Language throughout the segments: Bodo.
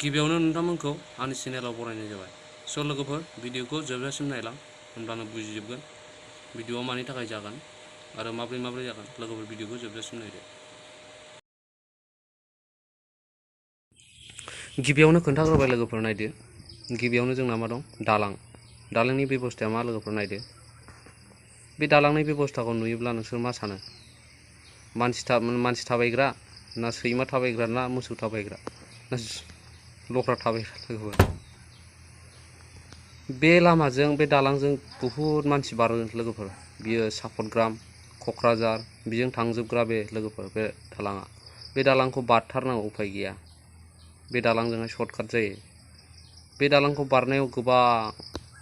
गिबियावनो नोंथांमोनखौ आंनि चेनेलाव बरायनाय जाबाय। स' लोगोफोर भिडिअखौ जोबजासिम नायलां होनब्लानो बुजिजोबगोन भिडिअआ मानि थाखाय जागोन आरो माब्रै जागोन। लोगोफोर भिडिअखौ जोबजासिम नायदो। गिबियावनो खोन्थाग्रोबाय लोगोफोर नायदो। गिबियावनो जोंना मा दं दालांनि बेबस्थाया मा लोगोफोर नायदो। बे दालांनि बेबस्थाखौ नुयोब्ला नोंसोर मा सानो? मानसि थाबायग्रा ना सैमा थाबायग्रा ना मोसौ थाबायग्रा ना लख्रा थाबायग्रा लोगोफोर? बे लामाजों बे दालांजों बुहुत मानसि बारो लोगोफोर। बियो सापतग्राम क'क्राझार बिजों थांजोबग्रा बे लोगोफोर बे दालाङा। बे दालांखौ बारथारनांगौ उफाय गैया। बे दालांजोंहाय सर्टकाट जायो। बे दालांखौ बारनायाव गोबां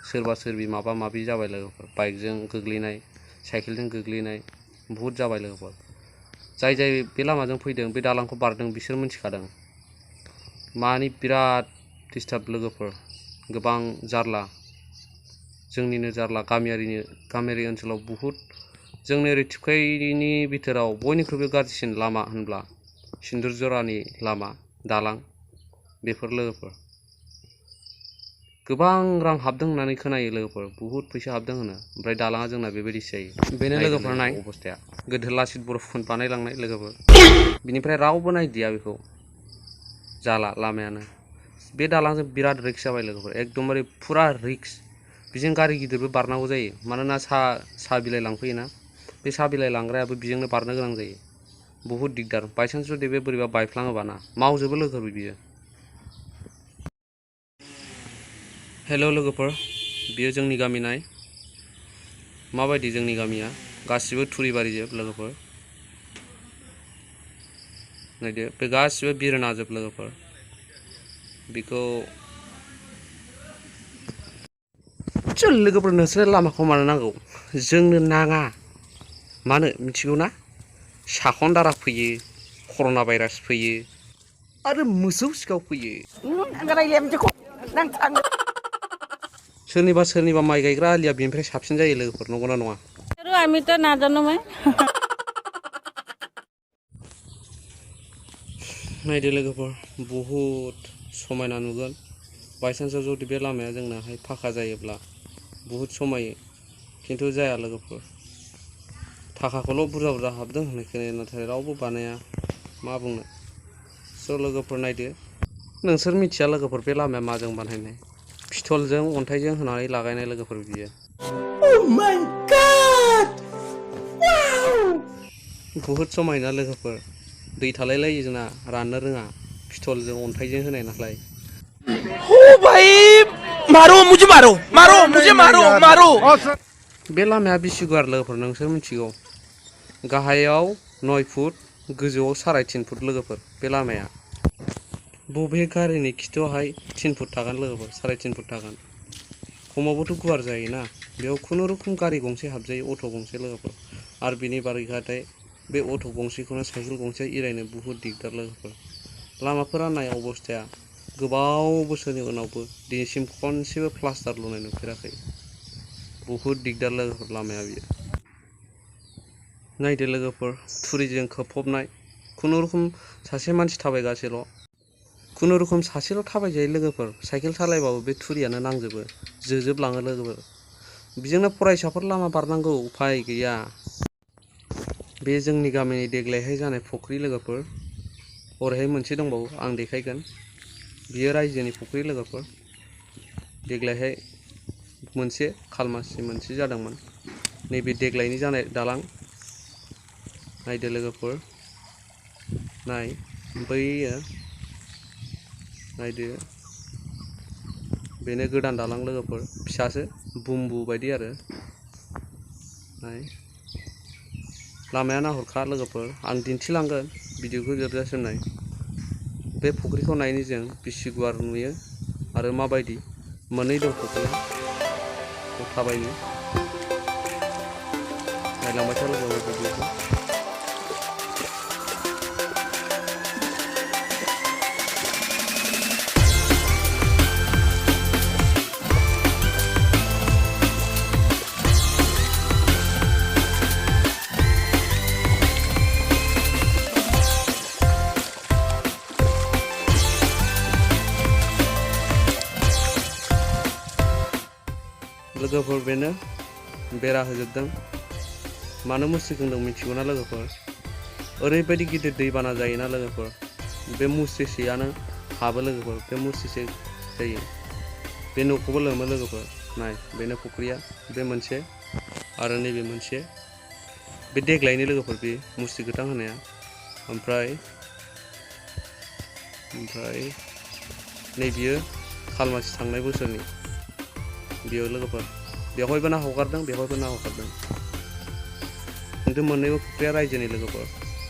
सोरबा सोरबि माबा माबि जाबाय लोगोफोर। बाइकजों गोग्लैनाय साइकेलजों गोग्लैनाय बुहुत जाबाय लोगोफोर। जाय बे लामाजों फैदों बे दालांखौ बारदों बिसोर मिथिखादों मानि बिराद डिस्टार्ब लोगोफोर। गोबां जारला जोंनिनो जारला गामियारि ओनसोलाव बुहुत जोंनि ओरै टिपकाइनि बिथोराव बयनिख्रुइबो गाज्रिसिन लामा होनब्ला सिन्दुरजरानि लामा दालां बेफोर लोगोफोर। गोबां रां हाबदों होननानै खोनायो लोगोफोर। बुहुत फैसा हाबदों होनो। ओमफ्राय दालाङा जोंना बेबायदिसो जायो। बेनो लोगोफोर नाय अबस्थाया। गोदो लासित बरफुकन बानायलांनाय लोगोफोर। बिनिफ्राय रावबो नायदिया बेखौ। जाला लामायानो। बे दालांजों बिराद रिक्स जाबाय लोगोफोर। एकदमबारे फुरा रिक्स। बिजों गारि गिदिरबो बारनांगौ जायो। मानोना साहा बिलाइ लांफैयोना बे साहा बिलाइ लांग्रायाबो बिजोंनो बारनो गोनां जायो। बुहुत दिगदार। बायसान्स जुदि बे बोरैबा बायफ्लाङोबा ना मावजोबो लोगोफोर बियो। हेल' लोगोफोर बियो जोंनि गामि नाय माबायदि जोंनि गामिया गासिबो थुरिबारिजोब लोगोफोर। नायदो बे गासिबो बिरनाजोब लोगोफोर। बेखौ लोगोफोर नोंसोर लामाखौ मानो नांगौ? जोंनो नाङा। मानो मिथिगौ ना? साखनदारा फैयो, कर'ना भाइरास फैयो आरो मोसौ सिखाव फैयो। सोरनिबा माइ गायग्रा आलिया बेनिफ्राय साबसिन जायो लोगोफोर। नंगौना नङा? नायदो लोगोफोर बुहुत समायना नुगोन। बायसान्सआव जुदि बे लामाया जोंनाहाय फाखा जायोब्ला बुहुत समायो। खिन्थु जाया लोगोफोर। थाखाखौल' बुरजा हाबदों होननाय खोनायो नाथाय रावबो बानाया मा बुंनो। स' लोगोफोर नायदो। नोंसोर मिथिया लोगोफोर बे लामाया माजों बानायनाय? पिस्थलजों अन्थाइजों होनानै लागायनाय लोगोफोर बियो। बुहुत समायना लोगोफोर। दै थालायलायो जोंना राननो रोङा। पिस्थलजों अन्थाइजों होनाय नालाय। बे लामाया बेसे गुवार लोगोफोर नोंसोर मिथिगौ? गाहायाव 9 फुट गोजौआव 3.5 फुट लोगोफोर बे लामाया। बबे गारिनि खिथुआवहाय 3 फुट थागोन लोगोफोर 3.5 फुट थागोन। खमावबोथ' गुवार जायोना। बेयाव खुनुरुखुम गारि गंसे हाबजायो अट' गंसे लोगोफोर। आरो बिनि बारैखाथाय बे अट' गंसेखौनो साइकेल गंसे एरायनो बुहुत दिगदार लोगोफोर। लामाफोरा नाय अबस्थाया। गोबाव बोसोरनि उनावबो दिनैसिम खनसेबो प्लास्टार लुनाय नुफेराखै। बुहुत दिगदार लोगोफोर लामाया बियो। नायदो लोगोफोर थुरिजों खोबफबनाय। खुनुरुखुम सासे मानसि थाबायगासेल'। खुनुरुखुम सासेल' थाबायजायो लोगोफोर। साइकेल सालायबाबो बे थुरियानो नांजोबो जोजोबलाङो लोगोफोर। बेजोंनो फरायसाफोर लामा बारनांगौ उफाय गैया। बे जोंनि गामिनि देग्लायहाय जानाय फुख्रि लोगोफोर। ओरैहाय मोनसे दंबावो आं देखायगोन। बियो रायजोनि फुख्रि लोगोफोर। देग्लायहाय मोनसे खालमासि मोनसे जादोंमोन। नैबे देग्लायनि जानाय दालां नायदो लोगोफोर। नाय बैयो नायदो। बेनो गोदान दालां लोगोफोर। फिसासो बुम्बु बायदि आरो। नाय लामाया नाहरखा लोगोफोर। आं दिन्थिलांगोन भिडिअखौ जोबजासिम नाय। बे फुख्रिखौ नायनो जों बेसे गुवार नुयो आरो माबायदि। मोननै दं फुख्रिया थाबायनो। नायलांबाय था लोगोफोर भिडिअखौ। लोगोफोर बेनो बेरा होजोबदों मानो मुस्रि खोंदों मिथिगौ ना लोगोफोर ओरैबायदि गिदिर दैबाना जायोना लोगोफोर बे मुस्रिसेयानो हाबो लोगोफोर बे मुस्रिसे जायो बे न'खौबो लोमो लोगोफोर नाय बेनो फुख्रिया बे मोनसे आरो नैबे मोनसे बे देग्लायनि लोगोफोर बे मुस्रि गोथां होनाया ओमफ्राय नै बियो खालमासि थांनाय बोसोरनि बियो लोगोफोर बेवहायबो ना हगारदों बेवहायबो ना हगारदों खिन्थु मोननैबो फुख्रिया रायजोनि लोगोफोर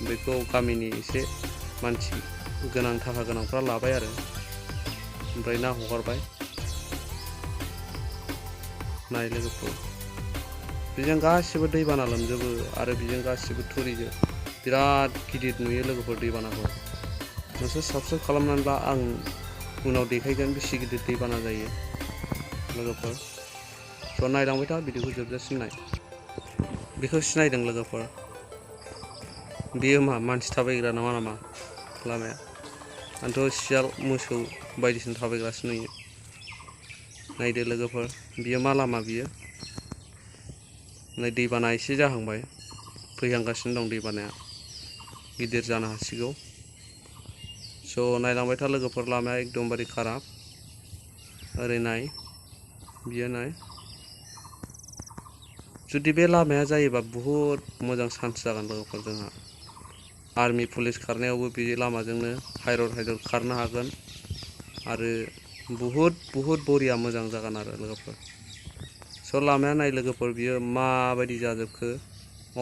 बेखौ गामिनि एसे मानसि गोनां थाखा गोनांफ्रा लाबाय आरो ओमफ्राय ना हगारबाय नाय लोगोफोर बेजों गासिबो दैबाना लोमजोबो आरो बेजों गासिबो थुरिजों बिराद गिदिर नुयो लोगोफोर दैबानाखौ नोंसोर साबस्क्राइब खालामनानै ला आं उनाव देखायगोन बेसे गिदिर दैबाना जायो लोगोफोर स' नायलांबाय था भिडिअखौ जोबजासिम नाय बेखौ सिनायदों लोगोफोर बेयो मा मानसि थाबायग्रा नङा नामा लामाया आंथ' सियाल मोसौ बायदिसिना थाबायग्रासो नुयो नायदो लोगोफोर बियो मा लामा बियो नै दैबाना एसे जाहांबाय फैहांगासिनो दं दैबानाया गिदिर जानो हासिगौ स' नायलांबाय था लोगोफोर लामाया एकदमबारे खाराब ओरै नाय बियो नाय जुदि बे लामाया जायोबा बुहुद मोजां चान्स जागोन लोगोफोर जोंहा आर्मि पुलिस खारनायावबो बे लामाजोंनो हायरद खारनो हागोन आरो बुहुद बरिया मोजां जागोन आरो लोगोफोर स' लामाया नाय लोगोफोर बियो माबायदि जाजोबखो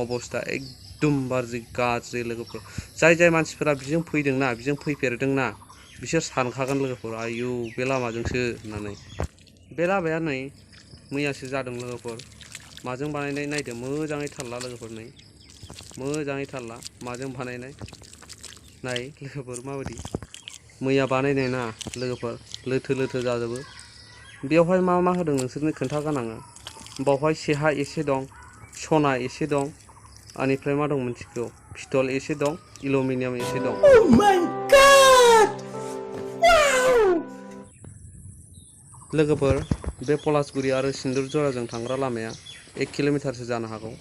अबस्था एकदमबारे गाज्रि लोगोफोर जाय मानसिफोरा बिजों फैदोंना बिजों फैफेरदोंना बिसोर सानखागोन लोगोफोर आयौ बे लामाजोंसो होननानै बे लामाया नै मैयासो जादों लोगोफोर माजों बानायनाय नायदो मोजाङै थाल ला लोगोफोर नै मोजाङै थाल ला माजों बानायनाय नाय लोगोफोर माबायदि मैया बानायनाय ना लोगोफोर लोथो जाजोबो बेवहाय मा होदों नोंसोरनो खोन्थागोन आङो बावहाय सेहा एसे दं सना एसे दं बेनिफ्राय मा दं मिथिगौ पितल एसे दं एलुमिनियाम एसे दं लोगोफोर बे पलासगुरि आरो सिन्दुर जराजों थांग्रा लामाया 1 किल'मिटारसो जानो हागौ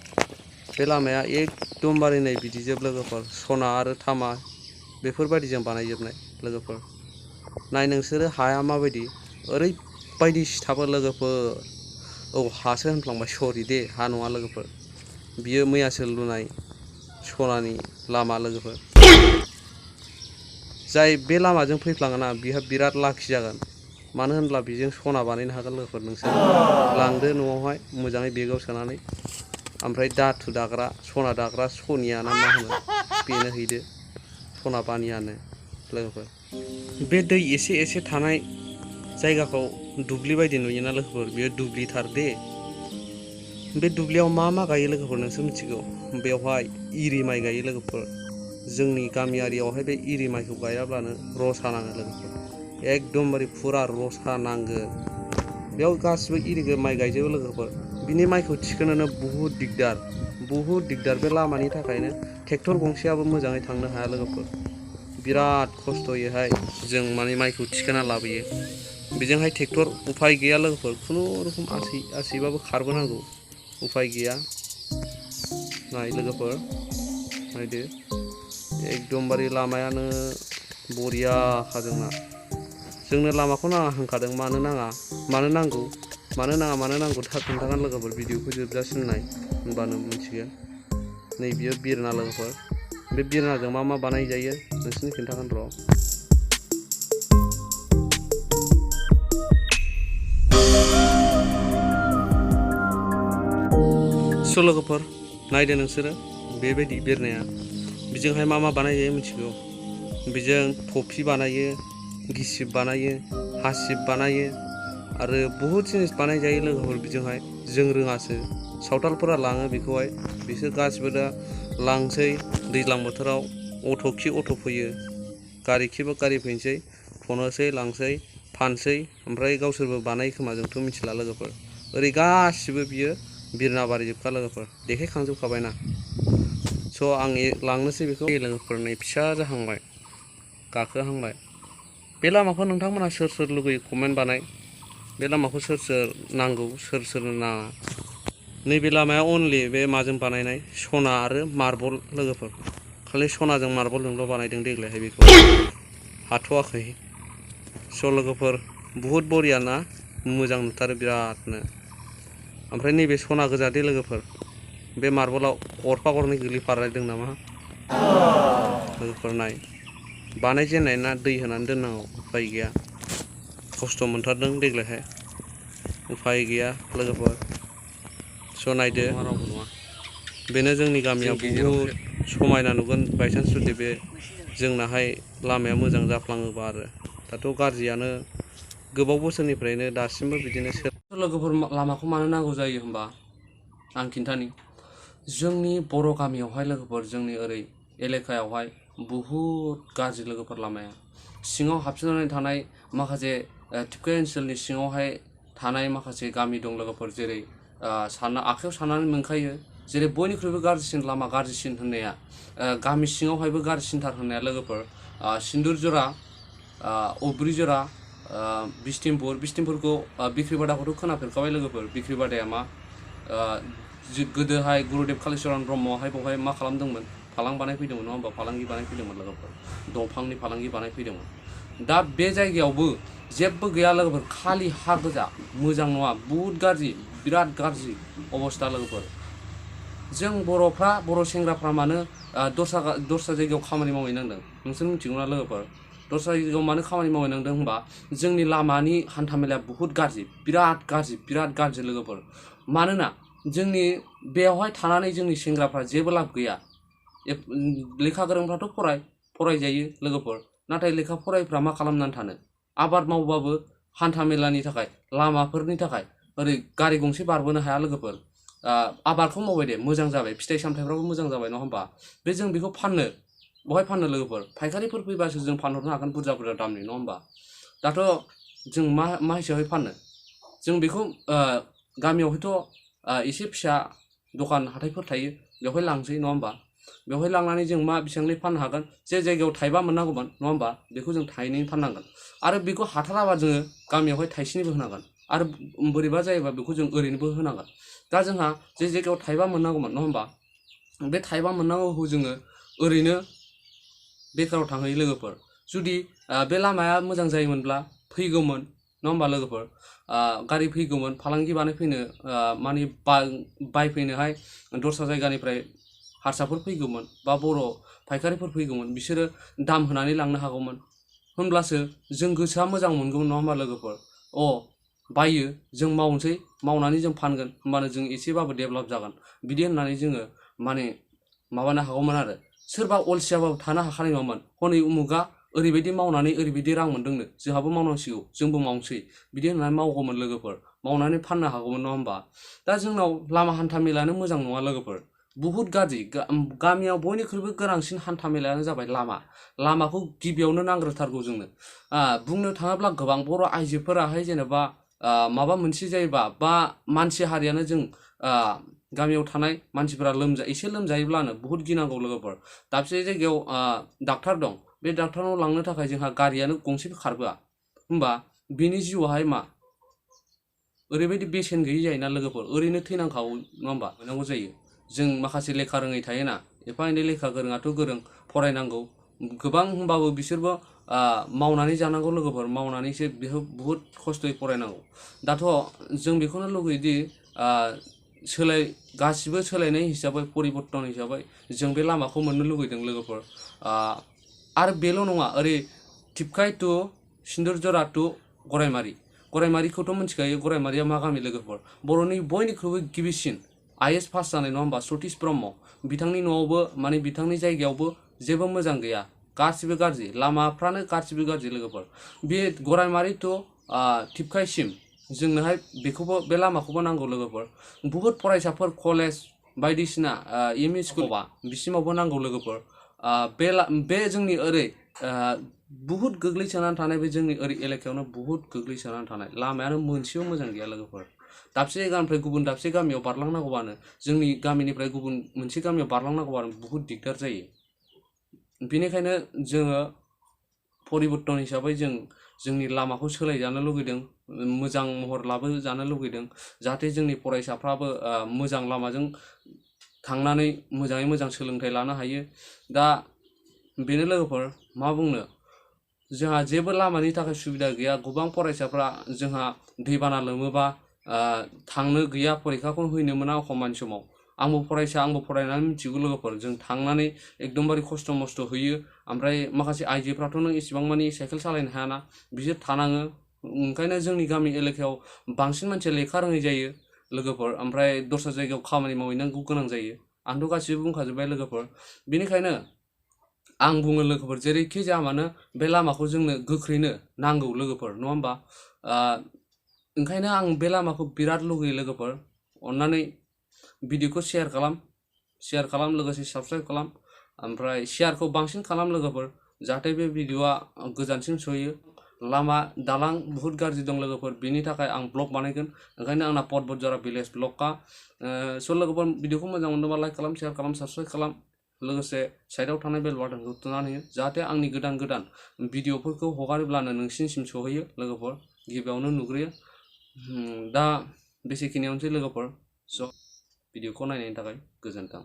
बे लामाया एकदमबारे नै बिदिजोब लोगोफोर सना आरो तामा बेफोरबायदिजों बानायजोबनाय लोगोफोर नाय नोंसोरो हाया माबायदि ओरैबायदि सिथाबो लोगोफोर औ हासो होनफ्लांबाय सरि दे हा नङा लोगोफोर बियो मैयासो लुनाय सनानि लामा लोगोफोर जाय बे लामाजों फैफ्लाङोना बिहा बिराद लाखि जागोन मानो होनब्ला बेजों सना बानायनो हागोन लोगोफोर नोंसोर लांदो न'आवहाय मोजाङै बेगाव सोनानै ओमफ्राय दाथु दाग्रा सना दाग्रा सनिया ना मा होनो बेनो हैदो सना बानियानो लोगोफोर बे दै एसे थानाय जायगाखौ दुब्लि बायदि नुयोना लोगोफोर बेयो दुब्लिथार दे बे दुब्लियाव मा गायो लोगोफोर नोंसोर मिथिगौ बेवहाय इरि माइ गायो लोगोफोर जोंनि गामियारियावहाय बे इरि माइखौ गायाब्लानो रसा नाङो लोगोफोर एकदमबारे फुरा रसा नांगोन बेयाव गासिबो इरि माइ गायजोबो लोगोफोर बिनि माइखौ थिखोनोनो बुहुद दिगदार बे लामानि थाखायनो ट्रेक्टर गंसेयाबो मोजाङै थांनो हाया लोगोफोर बिराद खस्थ'यैहाय जों माने माइखौ थिखोना लाबोयो बेजोंहाय ट्रेक्टर उफाय गैया लोगोफोर खुनुरुखुम आसैबाबो खारबोनांगौ उफाय गैया नाय लोगोफोर नायदो एकदमबारे लामायानो बरियाखा जोंनो लामाखौ नाङा होनखादों मानो नांगौ दा खोन्थागोन लोगोफोर भिडिअखौ जोबजासिम नाय होनबानो मिथिगोन नै बियो बिरना लोगोफोर बे बिरनाजों मा बानायजायो नोंसोरनो खोन्थागोन र' स' लोगोफोर नायदो नोंसोरो बेबायदि बिरनाया बेजोंहाय मा बानायजायो मिथिगौ बेजों थफि बानायो गिसिब बानायो हासिब बानायो आरो बुहुद जिनिस बानायजायो लोगोफोर बेजोंहाय जों रोङासो सावथालफोरा लाङो बेखौहाय बिसोर गासिबो दा लांसै दैज्लां बोथोराव अट'खि अट' फैयो गारिखिबो गारि फैनोसै थनोसै लांसै फानसै ओमफ्राय गावसोरबो बानायो खोमा जोंथ' मिथिला लोगोफोर ओरै गासिबो बियो बिरना बारिजोबखा लोगोफोर देखायखांजोबखाबायना स' आं लांनोसै बेखौ लोगोफोर नै फिसा जाहांबाय गाखोहांबाय बे लामाखौ नोंथांमोनहा सोर लुगैयो कमेन्ट बानाय बे लामाखौ सोर सोर नांगौ सोर सोर नाङा नैबे लामाया अनलि बे माजों बानायनाय सना आरो मार्बल लोगोफोर खालि सनाजों मार्बलजोंल' बानायदों देग्लायहाय बेखौ हाथ'वाखै स' लोगोफोर बुहुत बरिया ना मोजां नुथारो बिरादनो ओमफ्राय नैबे सना गोजा दे लोगोफोर बे मार्बलाव गरफा गरनै गोग्लैफारायदों नामा लोगोफोर नाय बानायजेननाय ना दै होनानै दोननांगौ उफाय गैया खस्थ' मोनथारदों देग्लायहाय उफाय गैया लोगोफोर स' नायदो रावबो नङा बेनो जोंनि गामिया बुहुत समायना नुगोन बायसान्स जुदि बे जोंनाहाय लामाया मोजां जाफ्लाङोबा आरो दाथ' गाज्रियानो गोबाव बोसोरनिफ्रायनो दासिमबो बिदिनो लोगोफोर लामाखौ मानो नांगौ जायो होनबा आं खिन्थानि जोंनि बर' गामियावहाय लोगोफोर जोंनि ओरै एलेकायावहाय बुहुत गाज्रि लोगोफोर लामाया सिङाव हाबसोनानै थानाय माखासे टिपकाइ ओनसोलनि सिङावहाय थानाय माखासे गामि दं लोगोफोर जेरै आखायाव साननानै मोनखायो जेरै बयनिख्रुइबो गाज्रिसिन लामा गाज्रिसिन होननाया गामि सिङावहायबो गाज्रिसिनथार होननाया लोगोफोर सिन्दुरजरा अब्रिजरा बिस्टिमपुरखौ बिख्रिबादाखौथ' खोनाफेरखाबाय लोगोफोर बिख्रिबादाया मा गोदोहाय गुरुदेब कालिचरन ब्रह्मआहाय बेवहाय मा खालामदोंमोन फालां बानायफैदोंमोन नङा होमबा फालांगि बानायफैदोंमोन लोगोफोर दंफांनि फालांगि बानायफैदोंमोन दा बे जायगायावबो जेबो गैया लोगोफोर खालि हा गोजा मोजां नङा बुहुत गाज्रि बिराद गाज्रि अबस्था लोगोफोर जों बर'फ्रा बर' सेंग्राफ्रा मानो दस्रा जायगायाव खामानि मावहैनांदों नोंसोर मिथिगौना लोगोफोर दस्रा जायगायाव मानो खामानि मावहैनांदों होनबा जोंनि लामानि हान्थामेलाया बुहुत गाज्रि बिराद गाज्रि लोगोफोर मानोना जोंनि बेयावहाय थानानै जोंनि सेंग्राफ्रा जेबो लाब गैया लेखा गोरोंफ्राथ' फरायजायो लोगोफोर नाथाय लेखा फरायफ्रा मा खालामनानै थानो आबाद मावबाबो हान्था मेलानि थाखाय लामाफोरनि थाखाय ओरै गारि गंसे बारबोनो हाया लोगोफोर आबादखौ मावबाय दे मोजां जाबाय फिथाइ सामथाइफ्राबो मोजां जाबाय नङा होमबा बे जों बेखौ बहाय फाननो लोगोफोर फायखारिफोर फैबासो जों फानहरनो हागोन बुरजा दामनि नङा होमबा दाथ' जों मा हिसाबै फाननो जों बेखौ गामियाव हयथ' एसे फिसा दखान हाथाइफोर थायो बेवहाय लांसै नङा होमबा बेवहाय लांनानै जों मा बेसेबांनि फाननो हागोन जे जायगायाव थाइबा मोननांगौमोन नङा होमबा बेखौ जों थाइनैनि फाननांगोन आरो बेखौ हाथाराबा जोङो गामियावहाय थाइसेनिबो होनांगोन आरो बोरैबा जायोबा बेखौ जों ओरैनोबो होनांगोन दा जोंहा जे जायगायाव थाइबा मोननांगौमोन नङा होमबा बे थाइबा मोननांगौखौ जोङो ओरैनो बेकाराव थांहैयो लोगोफोर जुदि बे लामाया मोजां जायोमोनब्ला फैगौमोन नङा होमबा लोगोफोर गारि फैगौमोन फालांगि बानायफैनो माने बायफैनोहाय दस्रा जायगानिफ्राय हारसाफोर फैगौमोन बा बर' फायखारिफोर फैगौमोन बिसोरो दाम होनानै लांनो हागौमोन होनब्लासो जों गोसोआ मोजां मोनगौमोन नङा होमबा लोगोफोर बायो जों मावनोसै मावनानै जों फानगोन होमबानो जों एसेबाबो डेभेलप जागोन बिदि होननानै जोङो माने माबानो हागौमोन आरो सोरबा अलसियाबाबो थानो हाखानाय नङामोन हनै उमुगा ओरैबायदि मावनानै ओरैबायदि रां मोनदोंनो जोंहाबो मावनांसिगौ जोंबो मावनोसै बिदि होननानै मावगौमोन लोगोफोर मावनानै फाननो हागौमोन नङा होमबा दा जोंनाव लामा हान्था मेलायानो मोजां नङा लोगोफोर बुहुत गाज्रि गामियाव बयनिख्रुइबो गोनांसिन हान्था मेलायानो जाबाय लामाखौ गिबियावनो नांग्रोथारगौ जोंनो बुंनो थाङोब्ला गोबां बर' आइजोफोराहाय जेनेबा माबा मोनसे जायोबा बा मानसि हारियानो जों गामियाव थानाय मानसिफोरा एसे लोमजायोब्लानो बुहुत गिनांगौ लोगोफोर दाबसे जायगायाव डाक्टार दं बे डाक्टारनाव लांनो थाखाय जोंहा गारियानो गंसेबो खारबोआ होमबा बिनि जिउआहाय मा ओरैबायदि बेसेन गैयै जायोना लोगोफोर ओरैनो थैनांखागौ नङा होमबा मोननांगौ जायो जों माखासे लेखा रोङै थायोना एफा एनै लेखा गोरोङाथ' गोरों फरायनांगौ गोबां होमबाबो बिसोरबो मावनानै जानांगौ लोगोफोर मावनानैसो बेखौ बुहुत खस्थ'यै फरायनांगौ दाथ' जों बेखौनो लुगैयोदि गासिबो सोलायनाय हिसाबै परिबर्तन हिसाबै जों बे लामाखौ मोननो लुगैदों लोगोफोर आरो बेल' नङा ओरै टिपकाइ टु सिन्दुरजरा टु गरायमारिखौथ' मिथिखायो गरायमारिया मा गामि लोगोफोर बर'नि बयनिख्रुइबो गिबिसिन IAS पास जानाय नङा होमबा सतीश ब्रह्म बिथांनि न'आवबो माने बिथांनि जायगायावबो जेबो मोजां गैया गासिबो गाज्रि लामाफ्रानो गासिबो गाज्रि लोगोफोर बे गरायमारि टु टिपकाइसिम जोंनोहाय बेखौबो बे लामाखौबो नांगौ लोगोफोर बुहुत फरायसाफोर कलेज बायदिसिना एम इ स्कुल बिसिमावबो नांगौ लोगोफोर बे जोंनि ओरै बुहुत गोग्लैसोनानै थानाय बे जोंनि ओरै एलेकायावनो बुहुत गोग्लैसोनानै थानाय लामायानो मोनसेबो मोजां गैया लोगोफोर दाबसे जायगानिफ्राय गुबुन दाबसे गामियाव बारलांनांगौबानो जोंनि गामिनिफ्राय गुबुन मोनसे गामियाव बारलांनांगौबानो बुहुत दिगदार जायो बेनिखायनो जोङो परिबर्तन हिसाबै जों जोंनि लामाखौ सोलायजानो लुगैदों, मोजां महर लाबोजानो लुगैदों, जाहाथे जोंनि फरायसाफ्राबो मोजां लामाजों थांनानै मोजाङै मोजां सोलोंथाइ लानो हायो। दा बेनो लोगोफोर मा बुंनो, जोंहा जेबो लामानि थाखाय सुबिदा गैया। गोबां फरायसाफ्रा जोंहा दैबाना लोमोबा थांनो गैया, फरिखाखौ हैनो मोना एखम्बानि समाव। आंबो फरायसा, आंबो फरायनानै मिथिगौ लोगोफोर, जों थांनानै एकदमबारे खस्थ' मस्थ' हैयो। ओमफ्राय माखासे आइजोफ्राथ' नों इसेबां मानि साइकेल सालायनो हायाना, बिसोर थानाङो। ओंखायनो जोंनि गामि एलेकायाव बांसिन मानसिया लेखा रोङै जायो लोगोफोर, ओमफ्राय दस्रा जायगायाव खामानि मावहैनांगौ गोनां जायो। आंथ' गासिबो बुंखाजोब्बाय लोगोफोर। बेनिखायनो आं बुङो लोगोफोर, जेरैखि जाया मानो बे लामाखौ जोंनो गोख्रैनो नांगौ लोगोफोर, नङा होमबा? ओंखायनो आं बे लामाखौ बिराद लुगैयो लोगोफोर। अन्नानै भिडिअखौ शेयार खालाम, लोगोसे साबस्क्राइब खालाम, ओमफ्राय शेयारखौ बांसिन खालाम लोगोफोर, जाहाथे बे भिडिअआ गोजानसिम सहैयो। लामा दालां बुहुत गाज्रि दं लोगोफोर, बिनि थाखाय आं ब्लग बानायगोन। ओंखायनो आंना पारबारजहारा भिलेज ब्लगखा। स' लोगोफोर भिडिअखौ मोजां मोनदोंबा लाइक खालाम, शेयार खालाम, साबस्क्राइब खालाम, लोगोसे साइडआव थानाय बेल बाटनखौ थुनानै हो, जाहाथे आंनि गोदान गोदान भिडिअफोरखौ हगारोब्लानो नोंसिनिसिम सहैयो लोगोफोर, गिबियावनो नुग्रोयो। दा बेसेखिनियावनोसै लोगोफोर। स' भिडिअखौ नायनायनि थाखाय गोजोन्थों।